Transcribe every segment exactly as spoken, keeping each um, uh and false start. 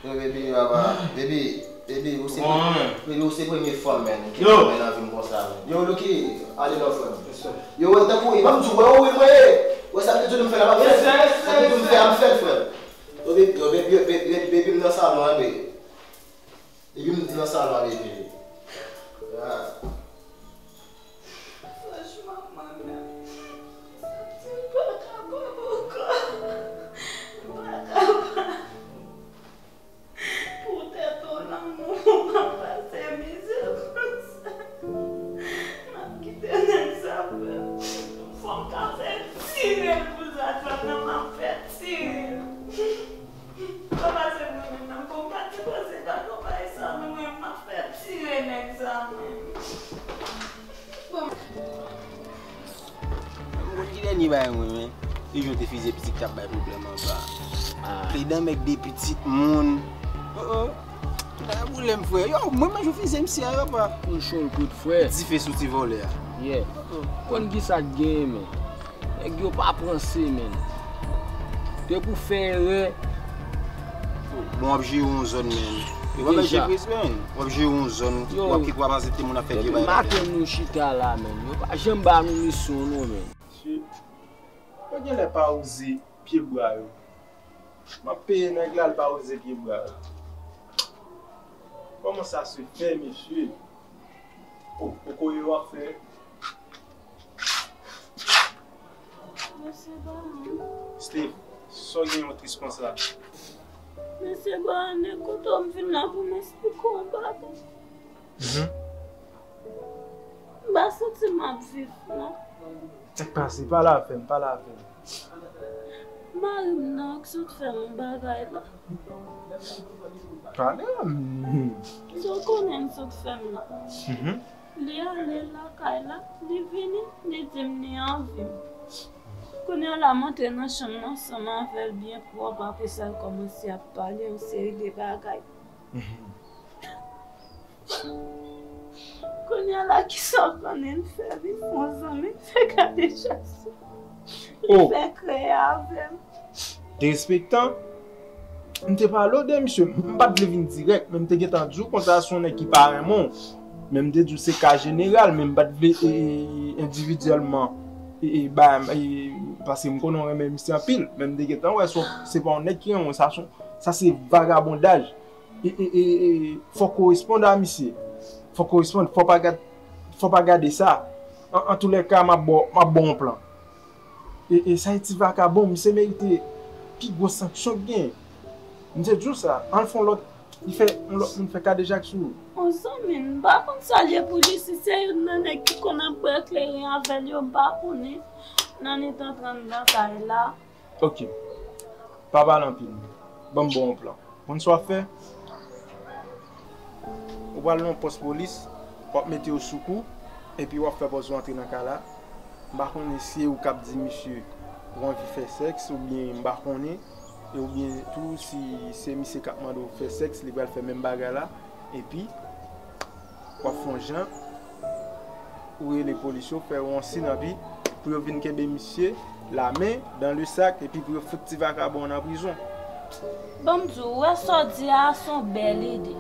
Yo, baby, papa. Baby, baby, ou se, baby, ou se premye fanm, man, ki fè mwen nan vi m konsa, man. Yo, Lucky, ale non, frè m. Yo, wè, tankou, e pa m di w, wè, wè, wè, wè, sa m te di w m fè la, m ap fè l. Sa m te di w m fè, m ap fè l, frè m. Yo, baby, yo, baby, baby, baby, baby, m nan salon an, baby. Baby, m nan salon an, baby. Ya. Franchman, mwen menm, m santi m pa kapab ankò. M pa kapab. Poutèt yon lanmou pou m ap pase mizè konsa. M ap kite nèg sa, frè m. Fò m ka fè tire l pou sa, frè m, nan m ap fè tire l. Papa, se mwen menm nan konpati pase pa konpayi sa, mwen menm m ap fè tire nèg sa, mwen. Bon. Mwen konn ki dènye bagay mwen, men. Yon jou te fize pitit k ap bay pwoblèm anba. Ah. Pledan mèg de pitit moun. Oh, oh. Bagay pwoblèm, frè. Yo, mwen menm jou fize misye a, yo, pa. Yon chòl kout, frè. Dife sou ti vòlè a. Yeah. Oh, oh. Konn ki sa k genyen, men. Nèg yo pa panse, men. Depi w fè erè. Bon, w ap jere yon zòn, men. Yo pa bay jefris, men. W ap jere yon zòn. Yo. W ap kite w ap aksepte moun ap fè vye bagay. Depi maten nou chita la, men. Yo pa janm ba nou misyon, non, men. Mesye, yo genlè pa ouze pye bwa yo. M ap peye nèg la, l pa ouze pye bwa yo. Comment ça se fait, mesye? Oh, kokoye w ap fè. Mesye Baran. Steve, sa w gen yon tris konsa? Mesye Baran, ekoute w, m vin la pou m esplike w yon bagay. Mhm. M pa santi m ap viv, non. Sa k pase? Pale avè m, pale avè m. Mari m nan k sot fè m yon bagay la. Pale a m. Sa w konnen l sot fè m nan? Mhm. Li ale lakay la, li vini, li di m li anvi m. Kounye a la, m antre nan chanm nan ansanm avè l byen pwòp, apre sa, l kòmanse ap pale yon seri de bagay. Mhm. Kounye a la, kisa w konnen l fè? Li fè yon zanmi, l fè gade chak sou. Li fè kreye avè m. Derespektan, m te pale w de misye, m pa t vle vin dirèk, men m te gentan di w konsa se yon nèg ki pa renmen w. Men m te di w se ka jeneral, men m pa t vle, e, e, endividyèlman, e, e, ba, e, paske m konnen w renmen misye anpil, men m te gentan wè se, se pa yon nèg ki renmen w, sa se, sa se vagabondaj. E, e, e, e, fòk ou responn a misye. Fòk ou responn, fò pa gad, fò pa gade sa. An, antoulèka, m ap ba w, m ap ba w yon plan. E, e, sa e ti vakabon, misye merite pi gwo sanksyon k gen. M te di w sa, al fè yon lòt, li fè yon lòt moun fè kadejak sou ou. Yon zanmi m, m pa konn sa l ye pou li, si se youn nan nèg ki konn ap bwè kleren avè l yo, m pa konnen. Nan li t antre anndan kay la. Ok. Pa pale anpil. Ban m ba w yon plan. Konn sa w ap fè? Ou pral nan yon pòs polis, w ap mete yo sou kou, epi w ap fè pòz ou antre nan kay la. M pa konnen si se ou k ap di misye ou anvi fè sèks, oubyen m pa konnen, e oubyen tou si se misye k ap mande w fè sèks, li pral fè menm bagay la, epi w ap fè yon jan, ou rele polis yo, fè yon siy nan pi, pou yo vin kenbe misye, la men dan le sak, epi pou yo fout ti vakabon an nan prizon. Ban m di w, ou wè sa w di a, se yon bèl ide.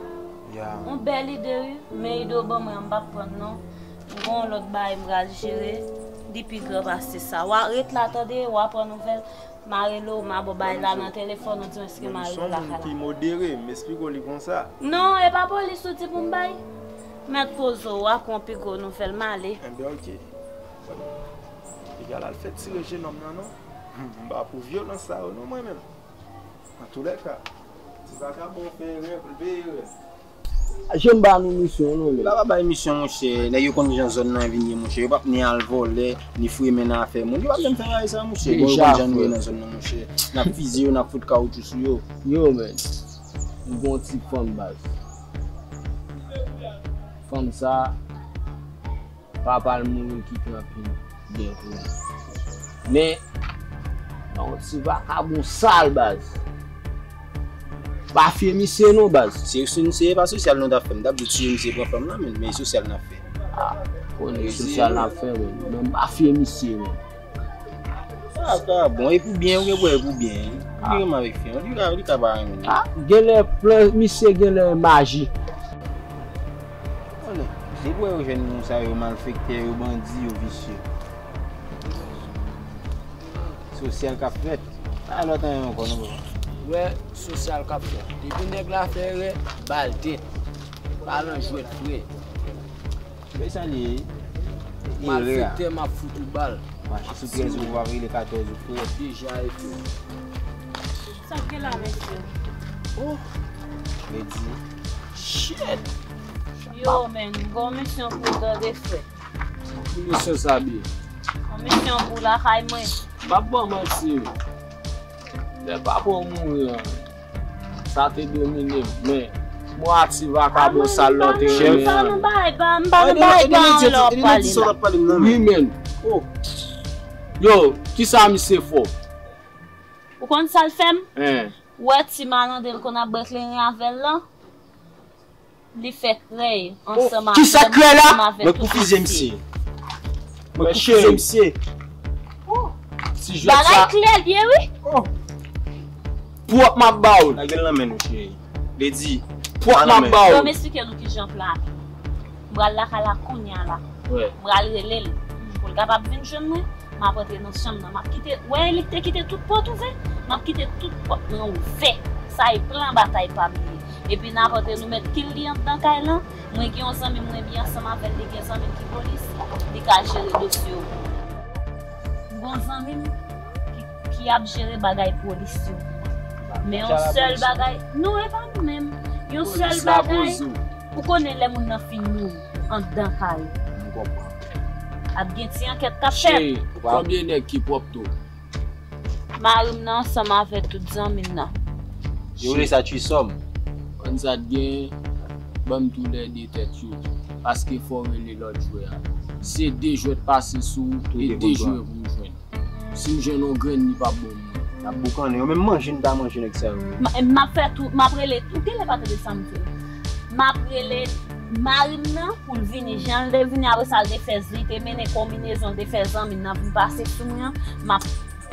Ya. Yon bèl ide, wi, men ide w ban mwen an, m p ap pran l non. M gen yon lòt bagay m pral jere, li pi gran pase sa. W a ret la, tande, w a pran nouvèl. M a rele w, m a ba w bagay la nan telefòn ou, di m èske m a rive lakay la. Ki modere, m esplike w li konsa. Non, e pa polis ou di pou m bay. Mèt poze w, w a pran pi gwo nouvèl, m ale. Enben, ok. Piga l al fè tire jenòm nan, non. M pa pou vyolans sa yo, non, mwen menm. Antoulèka, ti vakabon fè erè pou l peye erè. Janm ba nou misyon, non, men. Yo pa bay misyon, monchè. Nèg yo konn jan zòn nan vin ye, monchè. Yo p ap ni al vòlè, ni fouye men nan afè moun. Yo p ap janm fè bagay sa, monchè. Bon, yo konn jan nou ye nan zòn nan, monchè. N ap fizye yo, n ap fout kawoutchou sou yo. Yo, men. M gon ti fanm, baz. Fanm sa, papa l mouri, l kite anpil byen pou li. Men, nan yon ti vakabon sal, baz. Pa fye misye non, baz. Se, se, se pa sosyal nou t ap fè, m t ap di w tiye misye pran fanm nan, men, men e sosyal n ap fè. Ah, konnen sosyal n ap fè, men, men m pa fye misye, men. Ah, sa bon, e pou byen, ou gen pou wè e pou byen. Li renmen avèk fi an, li ka, li ka pa renmen li. Ah, genlè plan misye genlè maji. Konnen, depi w wè yo jèn moun sa yo malfektè, yo bandi, yo visye. Sosyal k ap fèt. Pa lòt anyen ankò non papa. Wè sosyal k ap fèt. Depi nèg la fè erè, ba l dèt. Pa nan jwèt frè. Wè sa l ye. Erè a. Malfektè m ap fout ou bal. Mache sou pyès ou w ap rele katòz ou frè. Deja epi. Sa k gen la mesye? Oh. Redi. Shit. Yo men, m gen yon misyon pou w tande frè. Ki misyon sa byen? Yon misyon pou lakay mwen. M ap ba w manti. Lè papa w mouri an, sa te domine m, men m wè a ti vakabon sal la w te renmen an. M pa nan bagay pa, m pa nan bagay pa an lè w ap pale la. Wi men. Oh. Yo, kisa misye fè w? Ou konn sa l fè m? Hein. Ou wè ti malande l konn ap bwè kleren avè l lan? Li fè krèy ansanm avè m. Kisa krèy la? Mwen kou fizye misye. Mwen kou fizye misye. Bagay klè l ye wi. Pwòp m ap ba w. Lage l nan men nou cheri. Lady, pwòp m ap ba w. Ban m esplike nou kijan plan ap ye. M pral lakay la kounye a la. M pral rele l pou l kapab vin jwenn mwen. M ap rantre nan chanm nan, m ap kite, wè li te kite tout pòt ouvè? M ap kite tout pòt mwen ouvè. Sa e plan batay pa m li ye. Epi n ap rantre nou mèt kil li anndan kay lan. Mwen gen yon zanmi m renmen ansanm avè l, li gen zanmi l ki polis, li ka jere dosye yo pou mwen. M gen yon zanmi m ki, ki ap jere bagay polis yo pou mwen. Men yon sèl bagay, non e pa nou menm. Yon sèl bagay, ou konnen lè moun nan fin mouri anndan kay. M konprann. Ap gen ti ankèt k ap fèt. Cheri, konbyen nèg ki pwòp tou? Mari m nan ansanm avèk tout zanmi m nan. Yo rele sa trisòm. Konn sa t gen, ban m tou lè de tèt yo. Paske fò w rele lòt jwè a. Se de jwèt pase sou ou e de jwè pou m jwenn. Si m jwenn yon grenn, li p ap bon pou mwen. N ap boukannen. Yo menm manje n ta manje nèg sa yo. M ap fè tou, m ap rele, ou genlè pa tande sa m di w. M ap rele mari m nan pou l vini. Jan l te vini, apre sa l te fè, li te mennen konbinezon, l te fè zanmi l nan vin pase sou mwen an. M ap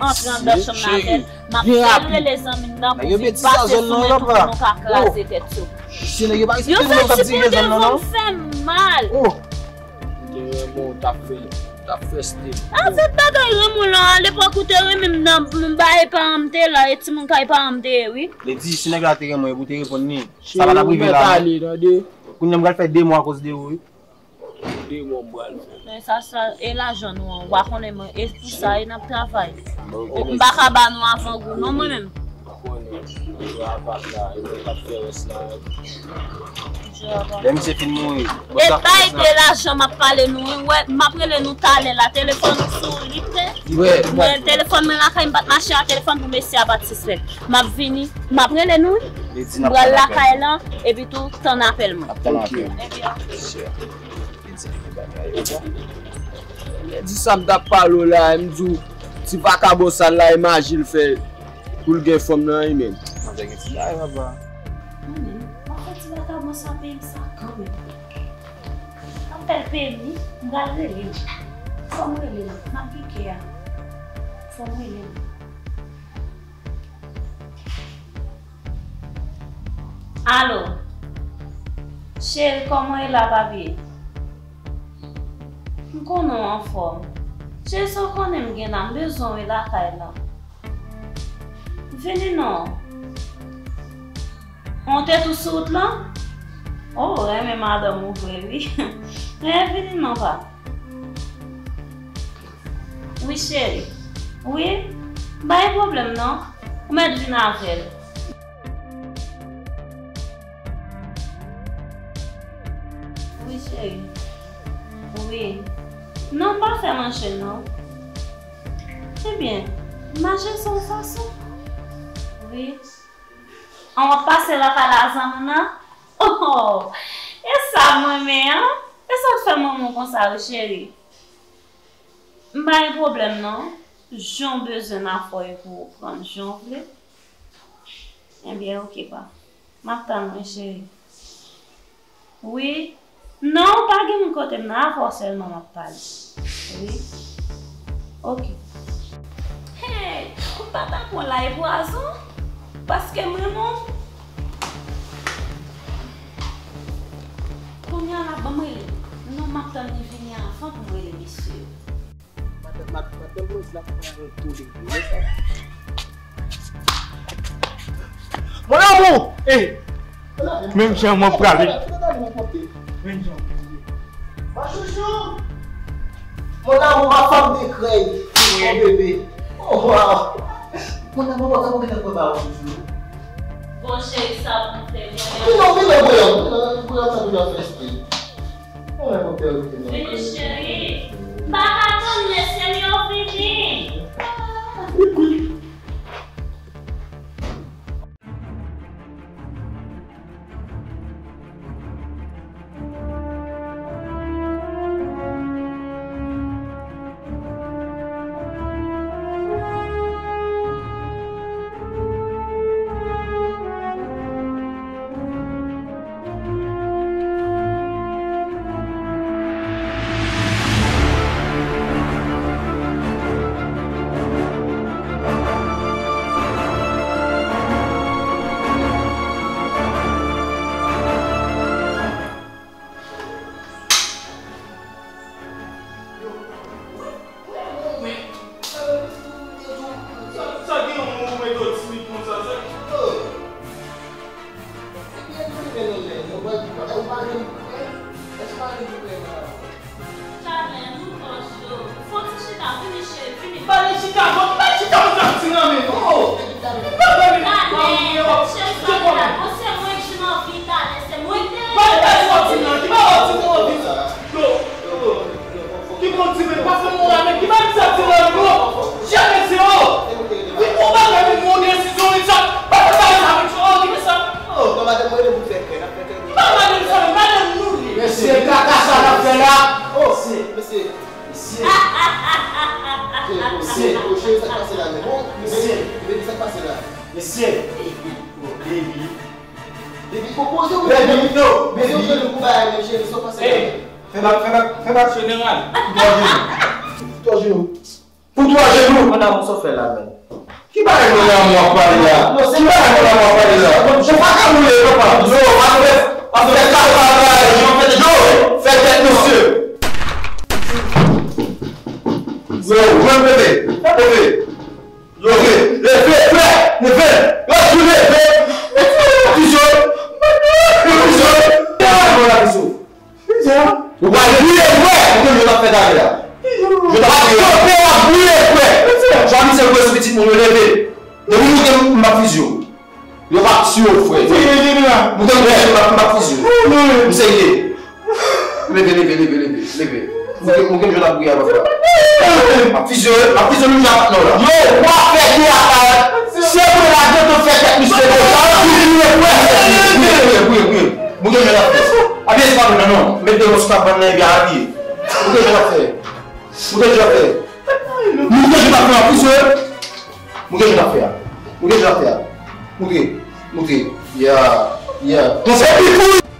antre anndan chanm nan avè l. M ap fè l rele zanmi l nan pou vin pase sou mwen tou pou nou ka kraze tèt yo. Yo fèk sipòte l, yo fè m mal. Ou te renmen w t ap fè, t ap fè style. Avèk bagay renmen w lan, alepòk ou te renmen m nan, m bay paran m te la, e timoun kay paran m te ye wi. Li di si nèg la te renmen w, epi w te reponn li, sa pa t ap rive la non. Kounye a m pral fè de mwa akoz de ou wi. De mwa m pral fè. Men sa, sa, e lajan nou an, w a konnen mwen, e pou sa, e n ap travay. M pa ka ba nou avangou non, mwen menm. Ou konnen, yo apat la, e mwen k ap fè rès la. Lè misye fin mouri, e bay de lajan m ap pale nou wi, wè, m ap rele nou talè la, telefòn ou sou ou li pre. Mwen, telefòn mwen lakay, m pa t mache a telefòn pou mesye a pa t sispèk. M ap vini, m ap rele nou wi. M pral lakay lan, epi tou tann apèl mwen. Ebyen, Lè di sa m t ap pale w la, m di w ti vakabon sal la e maji l fè pou l gen fanm nan wi menm. Manzè gen ti bagay papa. Konnen, m ap fè ti vakabon sa peyi sa kanmenm. M ap fè l peye m wi, m pral rele l. Fò m rele l, m ap gen kè a. Fò m rele l. Alo. Cheri, kòman w ye la, papi? M konnen w anfòm. Cheri, sa w konnen m gen la, m bezwen w wi lakay la. Vini non. On te tou sou wout lan? Oh, ou renmen madanm ou vre wi. Men vini non, pa. Wi cheri. Wi, pa gen pwoblèm non. Ou mèt vin avè l. Wi cheri. Wi. Non, m pa fè manje non. Ebyen, manje se yon fason. Wi. An w ap pase lakay la zanmi m nan? Oh, e sa m renmen an. E sa k fè m renmen w konsa wi cheri. M pa gen pwoblèm non. Jan w bezwen m ap fè w pou ou pran l jan w vle. Ebyen, oke pa. M ap tann ou wi, cheri. Wi. Non, ou pa gen moun kote m nan, avè w sèlman m ap pale. Wi. Oke. Hey, ou pa ta pran lay pwazon? Paske m renmen w. Kounye a la, ban m rele. Non, m ap tann li vini anvan pou m rele mesye yo. Madan-, mad-, madan Rose la pran yon tou li, wi, sa. Mon amour! Eh! Menm jan mwen prale. Menm jan. Ma chouchou! Mon amour, ma femme de cœur, mon bébé. Oh, wow! Mon amour, mwen ka konn nan kòba ou toujou. Bon, cheri, sa pou m fè, mwen. Vin non, vin non, vin non, vin non, vin non, sa pou fè espri. Mwen konn pè ou vin non. Vini, cheri. M pa ka tann mesye m yo vini. Yo, mwen, mwen, mwen, sa, sa gen yon moun mwen do timid konsa, sa. Oh. Epi, epi, men nan men, mwen, mwen, mwen, mwen, mwen, mwen, mwen, mwen, Talè, nou pwòch, yo. Fò ti chita, vini, cheri, vini. Ba li chita, bon, ba li chita, mwen, sa ti nan men, oh. Talè, cheri, sa vin la, bon, se mwen ki anvi talè, se mwen ki te. Ba li, ba li, fò ti nan, ki ba fò ti nan, fò ti nan. Yo, yo, yo, ki bon ti men, pa fè mwen la, men, ki ba li sa ti nan, yo. Jèm se, oh. Wi, ou pa ka vin pran desizyon, wi, sa. Pa fè bagay sa, wi, oh, ki men sa. Oh, madanm mwen, pou fè kè, n ap fè kè. Ki pa madanm sa, men madanm nou li. Mesye, kaka sa n ap fè la. Oh, mesye. Mesye. Mesye. Mesye. Mesye. Mesye. Mesye. Mesye. Baby. Baby, poze w. Baby, no. Poze w, baby. Pou bagay, men cheri, sa w panse la. Fè bak, fè bak, fè bak. Jeneral. Pou twa jenou. Pou twa jenou. Pou twa jenou. Mon amour, sa w fè la, men. Ki bagay mon amour w ap pale la? Ki bagay mon amour w ap pale la? Ou pa ka boule, papa. Yo, pa fè, pa fè travay. Yo, fè tèt mesye. Yo, jwenn bebe. Fè bebe. Yo, leve, leve, leve. Yo, tou leve. Mete yo nan prizon. Mete yo nan prizon. Yo pral brile kwè. Ou konn yo t ap fè talè a. Yo t ap kanpe, yo ap brile kwè. Jan misye kwè sou pitit moun yo leve. Depi nou gen m ap fizi w. Yo p ap tiye w, frè. Ou konn kwè m ap, m ap fizi w. M serye. Leve, leve, leve, leve, leve. Ou gen, ou gen jwèt ap brile avè frè. M ap fizi w, m ap fizi w menm jan ak non la. Yo, w ap fè teyat la. Se vre la, gen tan fè tèt misye. Yo, brile kwè. Brile, brile, brile, brile. Ou gen jwèt ap fè. Abiye se pa mwen non, non. Met de lòs ka bann nan epi abiye. Ou gen jwèt ap fè. Ou gen jwèt ap fè. Ou gen jwèt ap fè an plis, wi. Ou gen jwèt ap fè a. Ou gen jwèt ap fè a. Montre. Montre. Yeah. Yeah. Konsa.